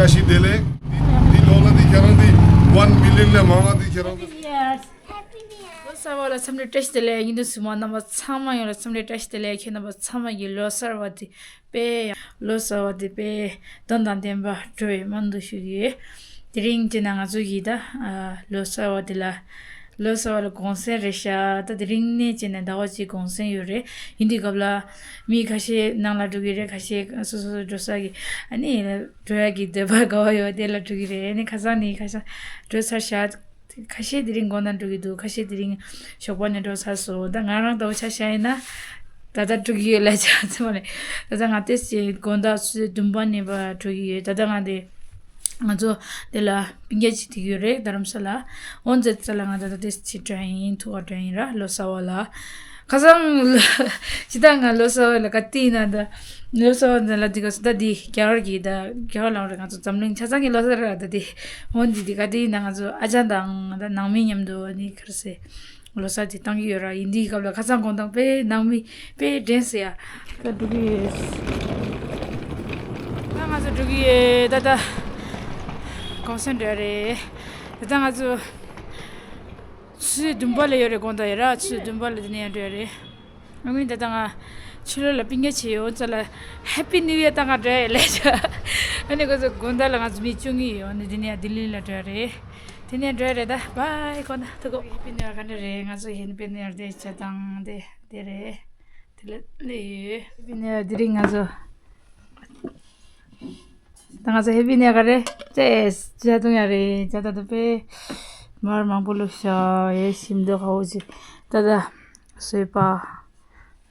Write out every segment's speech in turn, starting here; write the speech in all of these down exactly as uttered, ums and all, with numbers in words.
བཀྲ་ཤིས་བདེ་ལེགས། འདི་འདི་ལོ་ལ་འདི་ཁྱེད་རང་འདི་ཝན་མི་ལི་ཡན་ལས་མང་བ་འདི་ཁྱེད་རང་འདི། Happy New Year. Happy New Year. ལོ་གསར་བ་ལ་འཚམས་འདྲི་བཀྲ་ཤིས་བདེ་ལེགས། ཡིན་དུ་སུ་མ་རྣམ་པ་ཚང་མ་ཡོང་ལ་འཚམས་འདྲི་བཀྲ་ཤིས་བདེ་ལེགས། ཁྱེད་རྣམ་པ་ཚང་མ་གི་ལོ་གསར་བ་འདི་དཔེ་ཡང་ལོ་གསར་བ་འདི་དཔེ་དོན་དང་ལྡན་པ་འགྲོ་བའི་སྨོན་འདུན་ཞུ་གི་ཡོད། དེ་རིང་དེ་ན་ང་ཚོ་གི་ད་ཨ་ལོ་གསར་བ་འདི་ལ་ལོ་གསར་བ་ལ་གུང་སེང་རེད་ཤག་ད་དེ་རིང་ནས་བྱས་ནས་ཟླ་བ་གཅིག་གུང་སེང་ཡོད་རེད། ཡིན་དུས་སྐབས་ལ་མི་ཁ་ཤས་ནང་ལ་འགྲོ་གི་རེད། ཁ་ཤས་སོ་སོ་སོ་འགྲོ་ས་གི་ཨ་ནི་འགྲོ་ཡ་གི་འདོད་པ་དགའ་བ་ཡོད་དེ་ལ་འགྲོ་གི་རེད། ཨ་ནི་ཁ་སང་ནི་ཁ་སང་འགྲོ་ཚར་ཤག་ཁ་ཤས་དེ་རིང་དགོང་དག་འགྲོ་གི་འདུག་ཁ་ཤས་དེ་རིང་ཞོགས་པ་ནས་འགྲོ་ཚར་སོང་། ད་ང་རང་ལྟ་བུ་ཆ་བཞག་ཡིན་ན་ད་ལྟ་འགྲོ་གི་ཡོད་ལ་ཆ་ཚང་མ་ལས། ད་ལྟ་ང་ཏོག་ཙམ་དགོང་དག་ཆུ་ཚོད་བདུན་པ་ནས་ཕར་འགྲོ་གི་ཡོད། ད་ལྟ་ང་དེ་ང་ཚོ་དེ་ལ་སྤུན་ཀྱག་ཅིག་བསྡད་ཀྱི་ཡོད་རེད། རྡ་རམ་ས་ལ་འོ་མཛད་ས་ལ་ང་ད་ལྟ་ཏོག་ཙམ་འགྲོ་ཡིན། ཐུག་ག་འགྲོ་ཡིན་ར་ལོ་གསར་བ་ལ། ཁ་སང་ལ་ཇི་ལྟར་ང་ལོ་གསར་བ་ལ་ག་དུས་ཡིན་ན་ད་ལོ་གསར་བ་ལ་འདི་ག་ད་འདི་རྒྱ་གར་གྱི་ད་རྒྱ་གར་ལ་རེད། ང་ཚོ་འཛམ་གླིང་ཆ་ཚང་གི་ལོ་གསར་རེད་ད་འདི། འོ་འདི་འདི་ག་དུས་ཡིན་ན་ང་ཚོ་ཨ་ཅག་དང་ད་ནང་མི་མཉམ་དུ་ནི་ག་རེ་ཟེར་ལོ་གསར་དེ་བཏང་གི་ཡོད་ར། ཡིན་དུས་སྐབས་ལ་ཁ་སང་དགོང་དག་དཔེ་ནང་མི་དཔེ་དྲན་སོང་ཡ། ད་འགྲོ་གི་ཡོད། ད་ང་ཚོ་འགྲོ་གི་ཡོད། ད་ད་གུང་སེང་འགྲོ་རེད། ད་ད་ང་ཚོ་ཆུ་ཚོད་བདུན་པ་ལ་ཡོད་རེད། དགོང་དག་ཡོད་ར། ཆུ་ཚོད་བདུན་པ་ལ་དེ་ནས་ཡང་འགྲོ་ཡ་རེད། ཨ་མི་ད་ལྟ་ང་ཕྱི་ལོགས་ལ་སྤུན་ཀྱག་བྱས་ཡོད་ཙང་ལ་Happy New Year ད་ང་འགྲོ་ཡ་ལས་བྱ། ཨ་ནི་ཁོ་ཚོ་དགོང་དག་ལ་ང་ཚོ་མི་བཅུ་གཉིས་ཡོད། ཨ་ནི་དེ་ནས་ལྡི་ལི་ལ་འགྲོ་ཡ་རེད། དེ་ནས་འགྲོ་ཡ་རེད། ད་བྷའི་ཁོ་ན་ཐུག་གོ། Happy New Year ག་འདྲ་རེད། ང་ཚོ་Happy New Year དེ་བྱ་སྟངས་དེ་དེ་རེད། དེ་ལ་སླེབས་ཡོད། Happy New Year དེ་རིང་ང་ཚོ། ད་ང་ཚོ་Happy New Year ག་རེ་ཅེས་ཇ་བཏུང་ཡ་རེད། ཇ་ད་དུ་པེ་མར་མང་པོ་བླུགས་ཤག་ཡེ་ཞིམ་མདོག་ཁ་བོ་ཅིག་ད་ད་སོས་པ་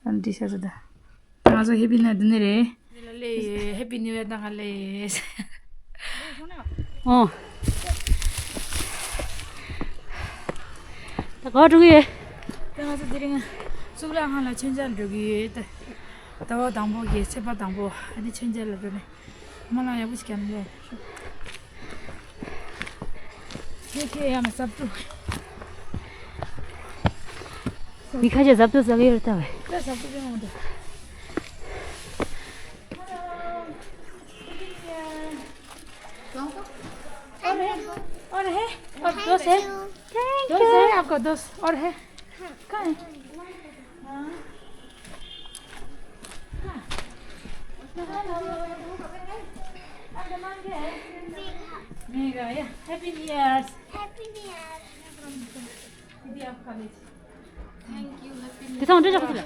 འདི་ཤ་ཟ་ད། ང་ཚོ་Happy New Year འདི་ནས་རེད། ལ་ལེ་Happy New Year ད་ང་ལེ། ཨོ། ད་ག་འགྲོ་གི་ཡོད། ད་ང་ཚོ་དེ་རིང་གཙུག་ལག་ཁང་ལ་མཆོད་མཇལ་འགྲོ་གི་ཡོད། ད་ཟླ་བ་དང་པོ་གི་ཚེས་པ་དང་པོ་ཨ་ནི་མཆོད་མཇལ་ལ་འགྲོ་ནས། མ་ལ་ཡག་པོ་ཞིག་ཀྱང་ལོ། ཁྱེད་ཁྱེད་ཡང་ན་སབ་ཏུ། མི་ཁ་ཤས་སབ་ཏུ་ཟ་གི་ཡོད་ལྟ་བས། ད་སབ་ཏུ་ཅང་མ་འདུག और है? और दो है? Thank दो है? आपको दो और है? कहाँ है? Happy New Year. Happy New Year. དེ་ཚང་འདྲ་ཆགས་ཀྱི་ལ།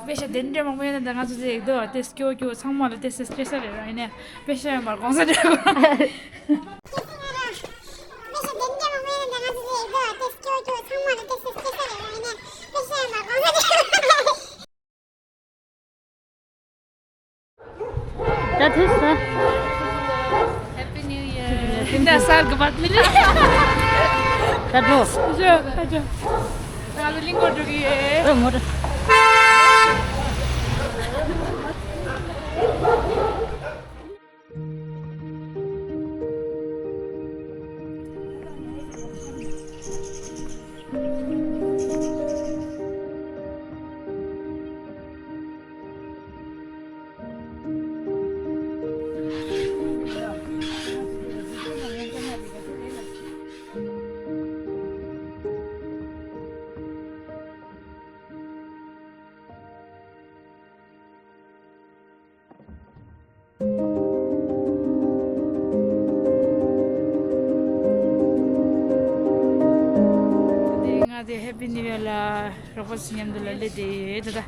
དཔེ་ཤ་དེ་འདྲ་མང་པོ་ཡོད་ན་ད་ང་ཚོ་ཚེ་ཡིག་དོ་ཏེ་སྐྱོ་སྐྱོ་ཚང་མ་ལ་ཏེ་སེ་སྤེ་ས་རེད་ར། ཡིན་ནས་དཔེ་ཤ་ཡོད་མར་གོང་ས་འདྲ་གོ། ད་ཐུག་སོང་། Happy New Year. དེ་འདྲ་གསར་གི་བར་མི་ལ། ད་འགྲོ། ཇོ། ཨ་ཇོ། ང་ལ་གླིང་སྐོར་འགྲོ་གི་ཡོད། ཨོ་མོ་ཏྲ། ང་དེ་Happy New Year ལ་རོགས་པ་ཚོ་མཉམ་དུ་ལ་སླེབས་བསྡད་ཡོད། ད་ལྟ་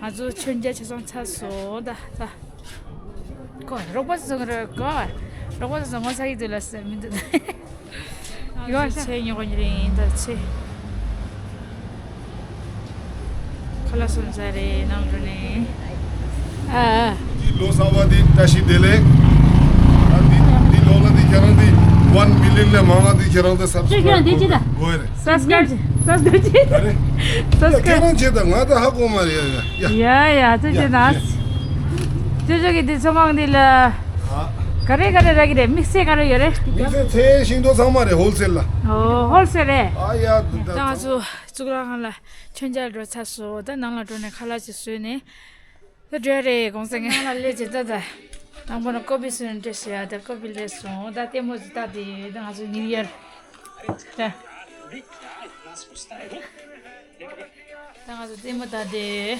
ང་ཚོ་མཆོད་མཇལ་ཆ་ཚང་ཚར་སོང་། ད་ད་ཁོ་རོགས་པ་ཚོ་རེད་གོ། རོགས་པ་ཚོ་ངོ་ཚ་གི་འདུག་ལ་ཟེར་མི་འདུག་ཡོ་ཤ་ཆེ་ཉོ་གོ་ཉི་རེ་ཡིན་ད་ཆེ། ཁ་ལག་སོང་ཚར་རེད་ནང་འགྲོ་ནས། ཨ་ཨ། འདི་ལོ་གསར་བ་འདི་བཀྲ་ཤིས་བདེ་ལེགས། ཨ་འདི་འདི་ལོ་ལ་འདི་ཁྱེད་རང་འདི་ཝན་མི་ལི་ཡན་ལས་མང་བ་འདི་ཁྱེད་རང་འདི་སབ་སི་ཀ་རའིབ་ཅིག་ཁྱེད་རང་འདི་ཅི་ད། དགོས་རེད། སབ་སི་ཀ་རའིབ་ཅིག་སབ་སི་ཀ་རའིབ་ཅིག་ད་རེད། ཡ་ཁྱེད་རང་བྱེད་ད་ང་ད་ཧ་གོ་མ་རེད། ཡ་ཡ། ཡ་ཡ་ཚོད་བྱེད་ད། ཚོད་བྱེད་ཀྱི་འདི་ཚོ་མང་འདི་ལ། ཨ། ག་རེ་ག་རེ་རག་གི་རེད། དམིགས་བསལ་ག་རེ་ཡོད་རེད། དམིགས་བསལ་ཚལ་ཤིང་ཏོག་ཚང་མ་རེད། ཧོལ་སེལ་ལ། ཨོ་ཧོལ་སེལ་རེད། ཨ་ཡ་ད་ད་ང་ཚོ་གཙུག་ལག་ཁང་ལ་མཆོད་མཇལ་འགྲོ་ཚར་སོང་། ད་ནང་ལ་འགྲོ་ནས་ཁ་ལག་ཅིག་བཟོས་ནས་ད་འགྲོ་ཡ་རེད། གུང་སེང་ནང་ལ་སླེབས་བྱས་ད་ད་ དང་པོ་ན་ཀོ་པི་སོན་འདྲེ་ཞེས་ཡ་ད་ཀོ་པི་ལས་སོང་ད་ལྟད་མོ་ཅིག་ལྟ་དེ་ད་ང་ཚོ་ནིའུ་ཡར་ད། ད་ང་ཚོ་ལྟད་མོ་ལྟ་དེ།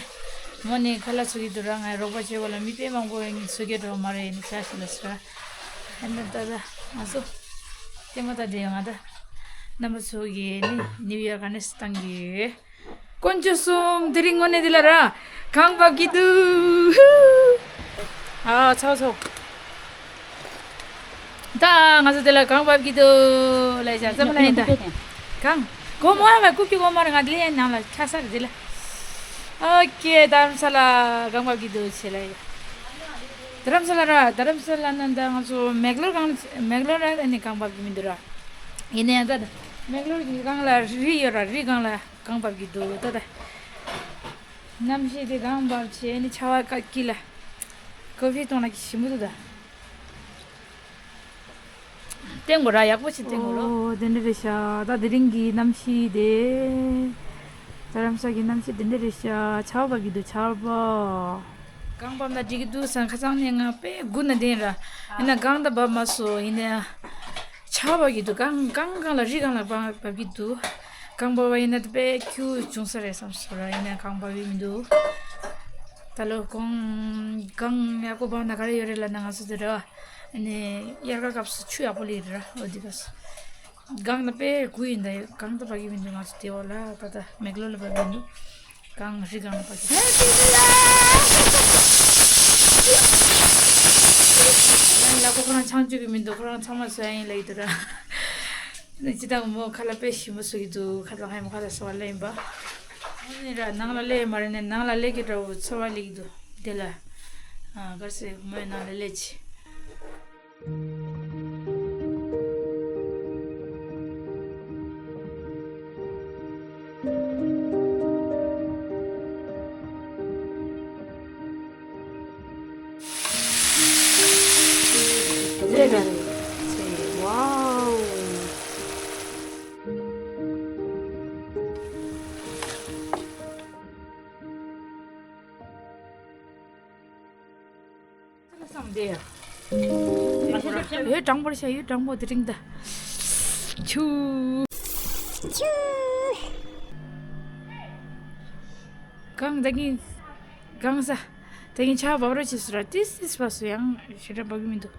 མོ་ནི་ཁ་ལག་བཟོ་གི་འདུག་ར་ང་རོགས་པ་བྱེད་པ་ལ་མི་དཔེ་མང་པོ་ཡིན་བཟོ་གི་འགྲོ་མ་རེད་ནི་ཆ་ཞིག་ལ་ཟེར། ཨ་ནི་ད་ད་ང་ཚོ་ལྟད་མོ་ལྟ་དེ་ང་ད་རྣམ་པ་ཚོ་གི་ནི་ནིའུ་ཡར་ག་ནས་བཏང་གི། དཀོན་མཆོག་གསུམ་དེ་རིང་དངོས་གནས་འདི་ལ་ར་གངས་བབས་ཀྱི་འདུག་ཨ་ཚོ་ཚོ། ད་ང་ཚོ་འདི་ལ་གངས་བབས་ཀྱི་འདུག་ལས་བྱ་ཙམ་ལ་ཡིན་ད། གངས་གོ་མོ་ཨ་བ་ཀུ་ཀྱུ་གོ་མ་ར་ང་འདི་ལ་ཡན་ནང་ལ་ཁ་སར་འདི་ལ། ཨོ་ཀེ་རྡ་རམ་ས་ལ་གངས་བབས་ཀྱི་འདུག་ཆེ་ལ་ཡ། རྡ་རམ་ས་ལ་ར་རྡ་རམ་ས་ལ་ན་ད་ང་ཚོ་མེག་ལོར་གངས་མེག་ལོར་ར་ཨ་ནི་གངས་བབས་ཀྱི་མི་འདུག་ར། ཡིན་ནའི་ད་མེག་ལོར་གྱི་གངས་ལ་རི་ཡོད་ར་རི་གངས་ལ། གངས་བབས་ཀྱི་འདུག་ད་ལྟ། གནམ་གཤིས་དེ་གངས་བབས་བྱས་ནི་ཆར་པ་ཀ་ཀི་ལ། ཀོ་ཕི་གཏོང་ན་གི་ཞིམ་པོ་འདུག་ད། བསྟན་དགོས་ར་ཡག་པོ་ཞིག་བསྟན་དགོས་ལོ། ཨོ་དེ་འདྲ་རེད་ཤག་ད་དེ་རིང་གི་གནམ་གཤིས་དེ། རྡ་རམ་ས་གི་གནམ་གཤིས་དེ་འདྲ་རེད་ཤག་ཆར་པ་བབས་ཀྱི་འདུག་ཆར་པ། གངས་བབས་ན་འགྲིག་གི་འདུག་བསམ་ཁ་སང་ནས་ང་དཔེ་སྒུག་ན་བསྡད་ཡིན་ར། ཡིན་ན་གངས་ད་བབས་མ་སོང་ཡིན་ན། ཆར་པ་བབས་ཀྱི་འདུག་གངས་གངས་གངས་ལ་རི་གངས་ལ་བབས་བབས་ཀྱི་འདུག་གངས་བབས་པ་ཡིན་ན་དཔེ་ཁྱུ་བྱུང་ས་རེད་བསམ་སོང་ར་ཡིན་ན་གངས་བབས་ཀྱི་མི་འདུག་ད་ལོ་གོང་གངས་ཡག་པོ་བབས་ན་ག་རེ་ཡོད་རེད་ལབ་ན་ང་ཚོ་དེ་ར་ཨ་ནི་དབྱར་ཁ་སྐབས་སུ་ཆུ་ཡག་པོ་སླེབས་རེད་ར་ཨོ་དེ་ག་སོ། གངས་ན་དཔེ་དགུ་ཡིན་ད་ཡོད་གངས་ད་བབས་ཀྱི་མི་འདུག་ང་ཚོ་དེ་བ་ལ་ད་ལྟ་མེག་ལོར་ལ་བབས་ཀྱི་འདུག་གངས་རི་གངས་ལ་བབས་ཀྱི་ཡང་ལ་ཁོ་ཁོ་རང་ཆང་བཅུག་གི་མི་འདུག་ཁོ་རང་ཚང་མ་བཟོ་ཡ་ཡིན་ལབ་ཀྱི་འདུག་ར། ནི་ཅི་དང་མོ་ཁ་ལག་དཔེ་ཞིམ་པོ་བཟོ་གི་འདུག་ཁ་ལག་ཧ་མ་ཁ་ལག་བཟོ་བ་ལེན་པ། ཨ་ནི་ར་ནང་ལ་ལས་མ་རེད་ནས་ནང་ལ་ལས་ཀྱི་འདྲ་བོ་ཚོར་བ་ལེགས་ཀྱི་འདུག་དེ་ལ་ཨ་གར་སེ་མོའི་ནང་ལ་ལས་ཆེ། ཝའོ། ཡོད་དྲང་པོར་བྱ་ཡོད་དྲང་པོ་དེ་རིང་ད། ཆུ། ཆུ། གང་ད་གིན། གང་ས། ད་གིན་ཆར་པ་བབས་རོགས་བྱེད་སུ་ར་ཏིས་ཏིས་བབས་སུ་ཡང་ཞེ་དྲག་བབས་ཀྱི་མི་འདུག་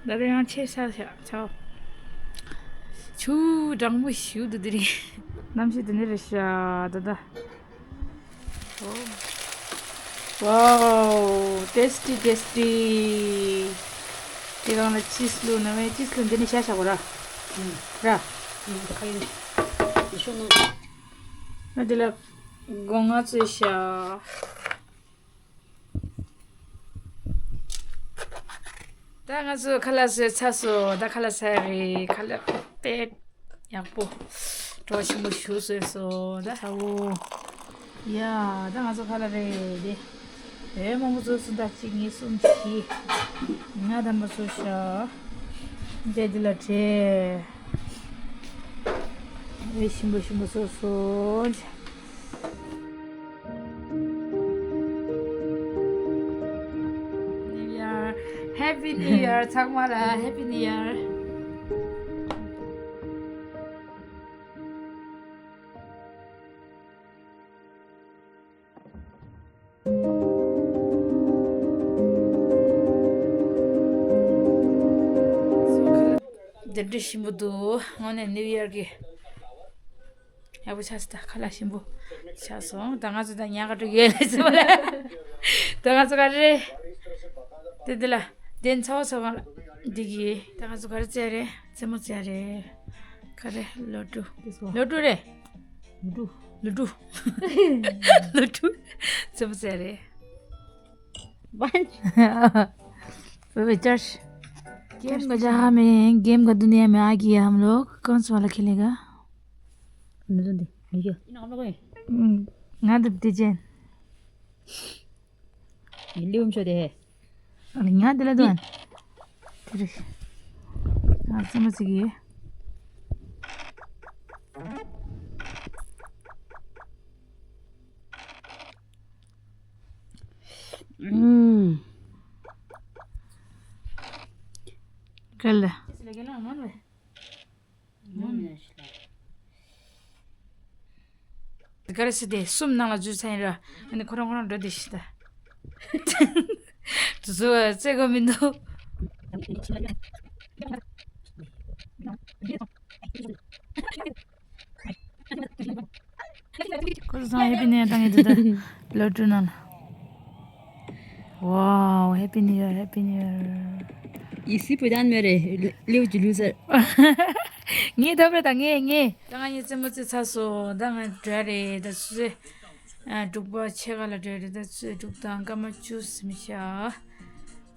ད་ལྟ་ཡང་ཆེ་ས་ཆ་ཆ། ཆུ་དྲང་པོ་ཞིག་འདུག་དེ་རིང་། གནམ་གཤིས་དེ་འདྲ་རེད་ཤག་ད་ལྟ། ཝའོ། ཏེས་ཏི་ཏེས་ཏི། དེ་གང་ལ་ཅིས་བླུགས་ན་བས་ཅིས་བླུགས་འདི་ནི་ཤ་ཤ་གོ་ར། ར། ཁ་ཡིན། ཤོ་ནོ། ང་འདི་ལ་སྒོ་ང་ཚོས་ཤ། ད་ང་ཚོ་ཁ་ལག་བཟོས་ཚར་སོང་། ད་ཁ་ལག་ཟ་ཡ་རེད། ཁ་ལག་དཔེ་ཡག་པོ་གྲོ་ཞིམ་པོ་ཞིག་བཟོས་སོང་། ད་ཧ་བོ། ཡ། ད་ང་ཚོ་ཁ་ལག་རེད་དེ། ཨེ་མང་པོ་བཟོས་སོང་། ད་གཅིག་གཉིས་གསུམ་བཞི། ལྔ་དམ་པ་བཟོས་ཤག་དེ་འདི་ལ་བྲེས། ཨེ་ཞིམ་པོ་ཞིམ་པོ་བཟོས་སོང་། New Year. Happy New Year. ཚང་མ་ལ་Happy New Year. འདི་འདྲ་ཞིམ་པོ་འདུག་དངོས་གནས་New Year གི། ཡག་པོ་ཆགས་སོང་། ད་ཁ་ལག་ཞིམ་པོ་ཆགས་སོང་། ད་ང་ཚོ་ད་ཉལ་ག་འགྲོ་གི་ཡོད་ལ་ཟེར་བ་ལ། ད་ང་ཚོ་ག་རེ། དེ་འདི་ལ་དེ་ཚ་བ་ཚ་བ་ལ་འདི་གི་ད་ང་ཚོ་ག་རེ་བཙལ་རེད། རྩེད་མོ་རྩེ་རེད། ག་རེ་ལོ་ཀྲུ། ལོ་ཀྲུ་རེད། ལོ་ཀྲུ། ལོ་ཀྲུ། ལོ་ཀྲུ། རྩེད་མོ་རྩེ་རེད། बेबे चर्च। गेम का जहाँ में, गेम का दुनिया में आ गया हम लोग। कौन सा वाला खेलेगा? ང་འདི་བདེ་ཅན། ཡིན་ལིའུ་མཆོད་དེ། ང་འདི་ལ་དོན། དེ་རེད། ང་རྩེད་མོ་རྩེ་གི་ཡོད། ཨུམ། ལ་ལ། དེ་ག་རེ་ཟེར་དེ་གསུམ་ནང་ལ་འཛུལ་ཚར་ཡིན་ར། ཨ་ནི་ཁོ་རང་ཁོ་རང་འགྲོ་བསྡད་ཤི་ད། དུ་ཚོ་བ་རྩེ་གོ་མི་འདུག་ཁོ་ཚང་ཧེ་པི་ནིའུ་ཡར་བཏང་གི་འདུག་ད། ལོ་དྲུག་ནང་ལ། Wow, Happy New Year, Happy New Year. Isi pudan mere liu julusa. ངས་ཐོབ་རེད་ད་ངས་ངས། ད་ང་གཉིས་རྩེད་མོ་རྩེ་ཚར་སོང་། ད་ང་འགྲོ་ཡ་རེད། ད་ཆུ་ཚོད་ཨ་དྲུག་པ་ཕྱེད་ཀ་ལ་འགྲོ་ཡ་རེད། ད་ཆུ་ཚོད་དྲུག་དང་སྐར་མ་བཅུ་ཟིན་ཤག་ཨ་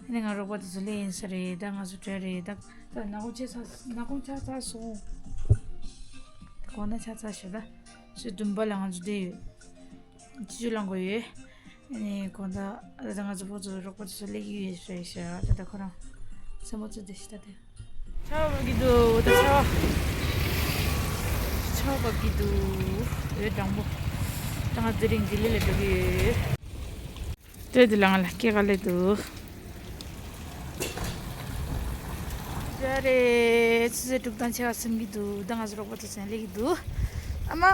ནི་ང་རོགས་པ་དེ་ཚོ་སླེབས་ཡིན་ས་རེད། ད་ང་ཚོ་འགྲོ་ཡ་རེད། ད་ད་ནག་ཁུང་ཆགས་ཚར་ནག་ཁུང་ཆགས་ཚར་སོང་། ད་གོང་ན་ཆགས་ཚར་ཤག་ད་ཆུ་ཚོད་བདུན་པ་ལ་ང་ཚོ་བསྡད་ཡོད། ཆུ་ཆུ་ལང་དགོས་ཡོད། ཨ་ནི་གོང་ད་ད་ལྟ་ང་ཚོ་ཕོ་ཚོ་རོགས་པ་ཚོ་སླེབས་ཀྱི་ཡོད་རེད་ཤག་ད་ལྟ་ཁོ་རང་སེམས་པ་ཚོ་བདེ་ཤི་ད་དེ། ཆར་པ་བབས་ཀྱི་འདུག་ད་ཆར་པ། ཆར་པ་བབས་ཀྱི་འདུག་འོད་དྲང་པོ། ད་ང་དེ་རིང་ལྡི་ལི་ལ་འགྲོ་གི་ཡོད། སྟོད་དེ་ལ་ང་ལ་སྐྱེས་ག་ལེ་འདུག་ཡ་རེད། ཆུ་ཚོད་དྲུག་དང་ཕྱེད་ཀ་ཟིན་གྱི་འདུག་ད་ང་ཚོ་རོགས་པ་ཚོ་ཚན་སླེབས་ཀྱི་འདུག་ཨ་མ།